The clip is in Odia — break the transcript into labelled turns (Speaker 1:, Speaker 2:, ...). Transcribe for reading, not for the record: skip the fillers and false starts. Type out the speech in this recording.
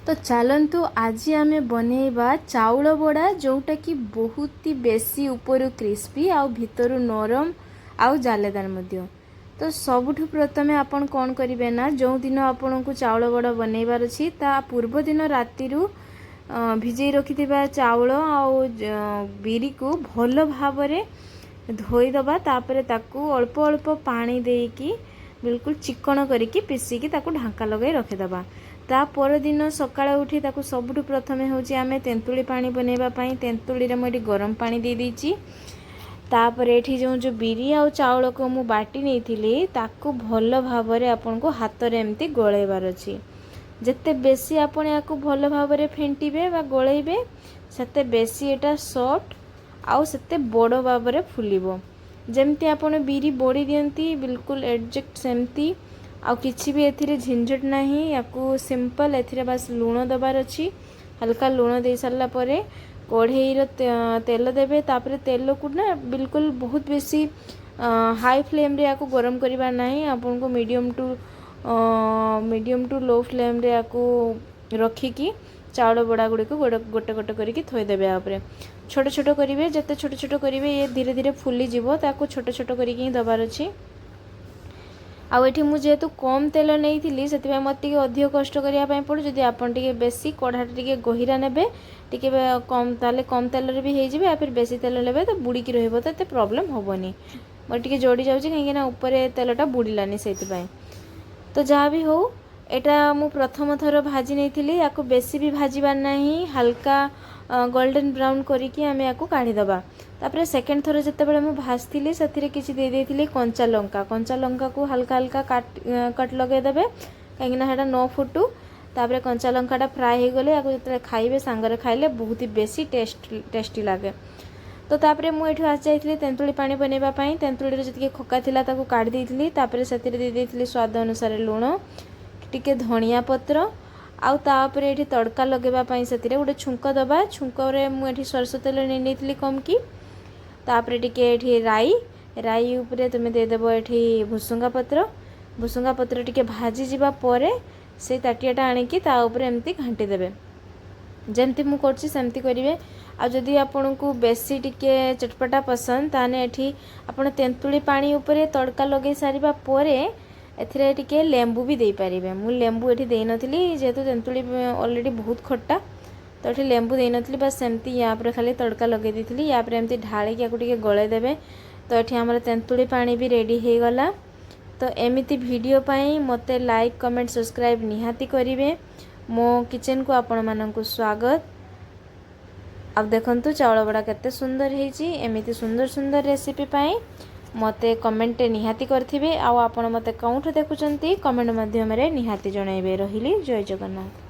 Speaker 1: ତ ଚାଲନ୍ତୁ, ଆଜି ଆମେ ବନେଇବା ଚାଉଳ ବଡ଼ା, ଯେଉଁଟାକି ବହୁତ ହି ବେଶୀ ଉପରୁ କ୍ରିସ୍ପି ଆଉ ଭିତରୁ ନରମ ଆଉ ଜାଲେଦାର ମଧ୍ୟ। ତ ସବୁଠୁ ପ୍ରଥମେ ଆପଣ କ'ଣ କରିବେ ନା, ଯେଉଁଦିନ ଆପଣଙ୍କୁ ଚାଉଳ ବଡ଼ା ବନେଇବାର ଅଛି, ତା ପୂର୍ବ ଦିନ ରାତିରୁ ଭିଜେଇ ରଖିଥିବା ଚାଉଳ ଆଉ ବିରିକୁ ଭଲ ଭାବରେ ଧୋଇଦେବା। ତାପରେ ତାକୁ ଅଳ୍ପ ଅଳ୍ପ ପାଣି ଦେଇକି ବିଲକୁଲ ଚିକଣ କରିକି ପିଶିକି ତାକୁ ଢାଙ୍କା ଲଗାଇ ରଖିଦେବା। ତା ପରଦିନ ସକାଳେ ଉଠି ତାକୁ ସବୁଠୁ ପ୍ରଥମେ ହେଉଛି ଆମେ ତେନ୍ତୁଳି ପାଣି ବନେଇବା ପାଇଁ ତେନ୍ତୁଳିରେ ମୁଁ ଏଠି ଗରମ ପାଣି ଦେଇଦେଇଛି। ତାପରେ ଏଠି ଯେଉଁ ଯେଉଁ ବିରି ଆଉ ଚାଉଳକୁ ମୁଁ ବାଟି ନେଇଥିଲି, ତାକୁ ଭଲ ଭାବରେ ଆପଣଙ୍କୁ ହାତରେ ଏମିତି ଗୋଳେଇବାର ଅଛି। ଯେତେ ବେଶୀ ଆପଣ ୟାକୁ ଭଲ ଭାବରେ ଫେଣ୍ଟିବେ ବା ଗୋଳେଇବେ, ସେତେ ବେଶୀ ଏଇଟା ସଫ୍ଟ ଆଉ ସେତେ ବଡ଼ ଭାବରେ ଫୁଲିବ। ଯେମିତି ଆପଣ ବିରି ବଡ଼ି ଦିଅନ୍ତି, ବିଲକୁଲ ଏକ୍ଜାକ୍ଟ ସେମିତି। ଆଉ କିଛି ବି ଏଥିରେ ଝିଞ୍ଝଟ ନାହିଁ। ୟାକୁ ସିମ୍ପଲ୍ ଏଥିରେ ବାସ୍ ଲୁଣ ଦେବାର ଅଛି। ହାଲକା ଲୁଣ ଦେଇ ସାରିଲା ପରେ କଢ଼େଇର ତେଲ ଦେବେ। ତାପରେ ତେଲକୁ ନା ବିଲକୁଲ ବହୁତ ବେଶୀ ହାଇ ଫ୍ଲେମ୍ରେ ୟାକୁ ଗରମ କରିବାର ନାହିଁ। ଆପଣଙ୍କୁ ମିଡ଼ିୟମ୍ ଟୁ ଲୋ ଫ୍ଲେମ୍ରେ ୟାକୁ ରଖିକି ଚାଉଳ ବଡ଼ା ଗୁଡ଼ିକୁ ଗୋଟେ ଗୋଟେ ଗୋଟେ କରିକି ଥୋଇଦେବେ। ୟା ଉପରେ ଛୋଟ ଛୋଟ କରିବେ। ଯେତେ ଛୋଟ ଛୋଟ କରିବେ, ଇଏ ଧୀରେ ଧୀରେ ଫୁଲିଯିବ। ତାକୁ ଛୋଟ ଛୋଟ କରିକି ହିଁ ଦେବାର ଅଛି। ଆଉ ଏଠି ମୁଁ ଯେହେତୁ କମ୍ ତେଲ ନେଇଥିଲି, ସେଥିପାଇଁ ମୋତେ ଟିକେ ଅଧିକ କଷ୍ଟ କରିବା ପାଇଁ ପଡ଼ୁ। ଯଦି ଆପଣ ଟିକେ ବେଶୀ କଢ଼ାଟା ଟିକେ ଗହିରା ନେବେ, ଟିକେ କମ୍, ତାହେଲେ କମ୍ ତେଲରେ ବି ହେଇଯିବ। ୟା ଫିର୍ ବେଶୀ ତେଲ ନେବେ ତ ବୁଡ଼ିକି ରହିବ, ତ ଏତେ ପ୍ରୋବ୍ଲେମ୍ ହେବନି। ମୋର ଟିକେ ଜଡ଼ି ଯାଉଛି, କାହିଁକିନା ଉପରେ ତେଲଟା ବୁଡ଼ିଲାନି ସେଇଥିପାଇଁ। ତ ଯାହା ବି ହଉ, ଏଇଟା ମୁଁ ପ୍ରଥମ ଥର ଭାଜି ନେଇଥିଲି। ୟାକୁ ବେଶୀ ବି ଭାଜିବାର ନାହିଁ, ହାଲକା ଗୋଲ୍ଡେନ୍ ବ୍ରାଉନ୍ କରିକି ଆମେ ୟାକୁ କାଢ଼ିଦେବା। ତାପରେ ସେକେଣ୍ଡ ଥର ଯେତେବେଳେ ମୁଁ ଭାଜିଥିଲି, ସେଥିରେ କିଛି ଦେଇ ଦେଇଥିଲି କଞ୍ଚା ଲଙ୍କା। କଞ୍ଚା ଲଙ୍କାକୁ ହାଲକା ହାଲକା କଟ୍ ଲଗାଇଦେବେ, କାହିଁକିନା ସେଇଟା ନ ଫୁଟୁ। ତାପରେ କଞ୍ଚା ଲଙ୍କାଟା ଫ୍ରାଏ ହେଇଗଲେ ୟାକୁ ଯେତେବେଳେ ଖାଇବେ, ସାଙ୍ଗରେ ଖାଇଲେ ବହୁତ ହି ବେଶୀ ଟେଷ୍ଟି ଲାଗେ। ତ ତାପରେ ମୁଁ ଏଠୁ ଆସିଯାଇଥିଲି ତେନ୍ତୁଳି ପାଣି ବନେଇବା ପାଇଁ। ତେନ୍ତୁଳିରେ ଯେତିକି ଖୋକା ଥିଲା, ତାକୁ କାଢ଼ି ଦେଇଥିଲି। ତାପରେ ସେଥିରେ ଦେଇ ଦେଇଥିଲି ସ୍ୱାଦ ଅନୁସାରେ ଲୁଣ, ଟିକେ ଧଣିଆ ପତ୍ର। ଆଉ ତାପରେ ଏଠି ତଡ଼କା ଲଗାଇବା ପାଇଁ ସେଥିରେ ଗୋଟେ ଛୁଙ୍କ ଦେବା। ଛୁଙ୍କରେ ମୁଁ ଏଠି ସୋରିଷ ତେଲ ନେଇ ନେଇଥିଲି କମ୍ କି। ତାପରେ ଟିକେ ଏଠି ରାଇ, ରାଇ ଉପରେ ତୁମେ ଦେଇଦେବ ଏଠି ଭୁସୁଙ୍ଗା ପତ୍ର। ଭୁସୁଙ୍ଗା ପତ୍ର ଟିକେ ଭାଜିଯିବା ପରେ ସେଇ ତାଟିଆଟା ଆଣିକି ତା ଉପରେ ଏମିତି ଘାଣ୍ଟି ଦେବେ। ଯେମିତି ମୁଁ କରୁଛି, ସେମିତି କରିବେ। ଆଉ ଯଦି ଆପଣଙ୍କୁ ବେଶୀ ଟିକେ ଚଟପଟା ପସନ୍ଦ, ତାହେଲେ ଏଠି ଆପଣ ତେନ୍ତୁଳି ପାଣି ଉପରେ ତଡ଼କା ଲଗାଇ ସାରିବା ପରେ ଏଥିରେ ଟିକେ ଲେମ୍ବୁ ବି ଦେଇପାରିବେ। ମୁଁ ଲେମ୍ବୁ ଏଠି ଦେଇନଥିଲି, ଯେହେତୁ ତେନ୍ତୁଳି ଅଲରେଡ଼ି ବହୁତ ଖଟା, ତ ଏଠି ଲେମ୍ବୁ ଦେଇନଥିଲି। ବାସ୍ ସେମିତି ୟା ଉପରେ ଖାଲି ତଡ଼କା ଲଗାଇ ଦେଇଥିଲି। ୟା ପରେ ଏମିତି ଢାଳିକି ୟାକୁ ଟିକେ ଗୋଳେଇ ଦେବେ। ତ ଏଠି ଆମର ତେନ୍ତୁଳି ପାଣି ବି ରେଡ଼ି ହେଇଗଲା। ତ ଏମିତି ଭିଡ଼ିଓ ପାଇଁ ମୋତେ ଲାଇକ୍, କମେଣ୍ଟ, ସବସ୍କ୍ରାଇବ୍ ନିହାତି କରିବେ। ମୋ କିଚେନକୁ ଆପଣମାନଙ୍କୁ ସ୍ୱାଗତ। ଆଉ ଦେଖନ୍ତୁ, ଚାଉଳ ବଡ଼ା କେତେ ସୁନ୍ଦର ହେଇଛି। ଏମିତି ସୁନ୍ଦର ସୁନ୍ଦର ରେସିପି ପାଇଁ ମୋତେ କମେଣ୍ଟ ନିହାତି କରିଥିବେ। ଆଉ ଆପଣ ମୋତେ କେଉଁଠୁ ଦେଖୁଛନ୍ତି, କମେଣ୍ଟ ମାଧ୍ୟମରେ ନିହାତି ଜଣାଇବେ। ରହିଲି, ଜୟ ଜଗନ୍ନାଥ।